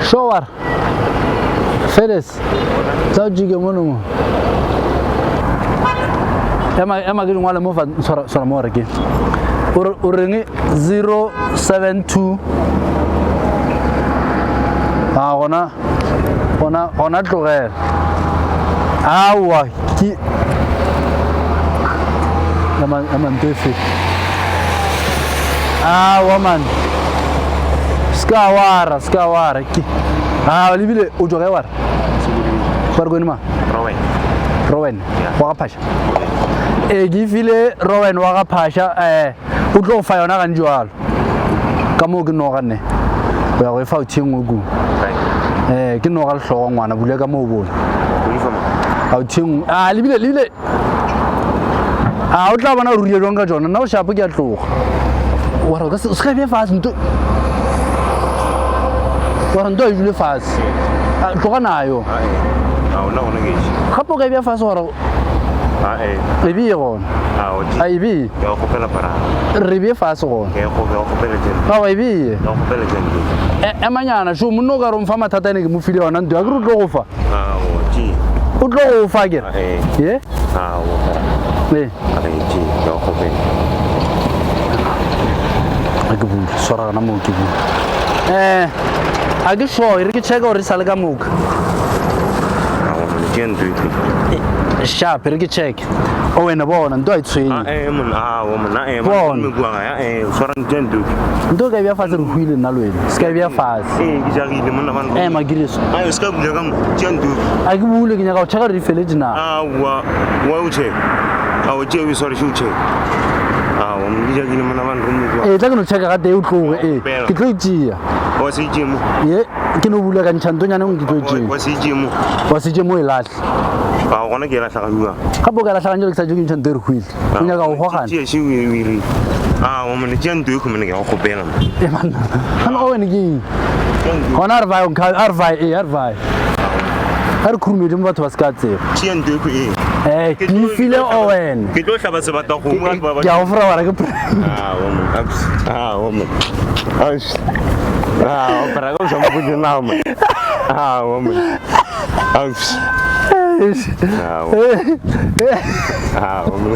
Sure. Fedes. Tla o jike mono mo. Ema ema ke dingwale mo fa tshwara tshwara mo re ke. O reng 072 A gona gona gona tlogela. Awa ke Ema ema nto efe. Awa man. Ska wara, ska wara ke. A lebile o tšwa kae wara? Ba re kwene mang? Rowan. Rowan wa ga Phasha. Ee ke file Rowan wa ga Phasha eh o tlo go fa yona gantši jalo. Ka moo ke noga ne. O ya go e fa o thie nngwe kua. Eh ke noga lehlogo ngwana bule ka moo o bone. A o thie nngwe. A lebile lebile a o tla bona gore o rile jwang ka tsona nna o shapo ke a tloga wara o ka se o se ka bea fase nto wara nto a e dule fase A, tloga nayo gape o ka e bea fase wara e beye gona a e beye re beye fase gona awa e beye emanyana sho monna o ka re o mfa mathata ene ke mo file yona nto a ke re o tlo go fa o tlo go fa kere ye ee a ke bule swara gona moo ke bule um a ke sure e re ke checka gore e sa le ka moka sharp e re ke check o wena bona nto a e tshwenye nto ka e bja fatshe re hwile nna le wena se ka e bja fatshe ee magiriso a ke bule ke nyaka go checka gore di feletše na ee tla ke no checka ga tee o tloge ee ke tlo e tšea ye ke no bula ka ntšha ntonyane ngwe ke tlo e tšea wa se tšee mo e lahle gona ke e lahlaganywa gape o ka lahlaganya ke sa tšo ke ntšha nto e re hwile o nyaka go gogana tšea še o ire a wa mone tšea nto e khomene ke go kgopela e banna gana o wene ke eng gona a re vae a re vae ee a re vae a re khurumedi mo batho ba se ka tseba tšea nto e ee eh ke file owen ke tlo hlaba sebata kgomo ke a go fora wara ke ah wa mone ah wa mone ah o para go sa mo go na mo ah wa mone Ah, ah, o me